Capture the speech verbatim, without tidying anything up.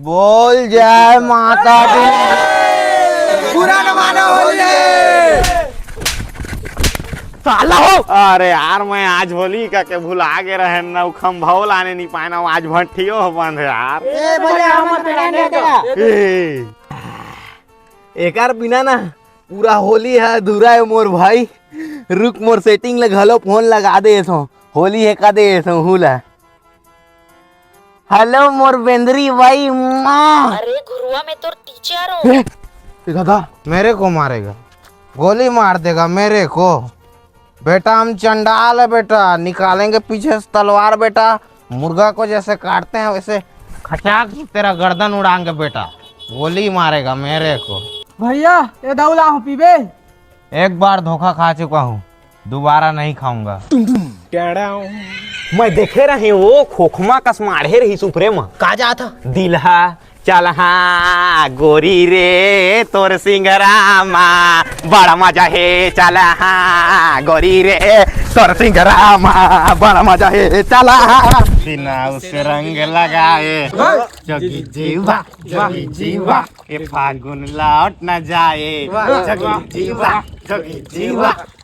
बोल जय माता दी। पूरा जमाना होली है। साला हो। अरे यार, मैं आज होली का के भुला गे रहेन ना, उ खंभा लाने नहीं पाए ना, आज भट्ठियो ह बंद हे यार। ए, भैया, हमर पेड़ा नहीं तेरा। ए, एकर बिना ना पूरा होली ह अधूरा हे मोर भाई। रुक, मोर setting ले घलो phone लगा देथों, होली हे का देथों हुला। Hello मोर बेंदरी बाई, माँ। अरे घुरुआ, मैं तोर teacher हूँ। ए, ए दादा, मेरे को मारेगा, गोली मार देगा मेरे को। बेटा, हम चंडाल है बेटा, निकालेंगे पीछे से तलवार बेटा, मुर्गा को जैसे काटते हैं वैसे खचाक से तेरा गर्दन उड़ाएंगे बेटा, गोली मारेगा मेरे को। भैया, ये दौला हूँ पीबे। एक बार धोखा खा चुका हूँ, दोबारा नहीं खाऊंगा। मैं देखे रहे वो खोखमा कस माढ़े रही सुपरे म। का जात ह? दिलहा चलहा गोरी रे तोर सिंगरामा, बड़ा मजा हे चलहा गोरी रे तोर सिंगरामा, बड़ा मजा हे चलहा। बिना उस रंग लगाए जोगी जीवा, जोगी जीवा, ये फागुन लौट न जाए। जोगी जीवा, जोगी जीवा।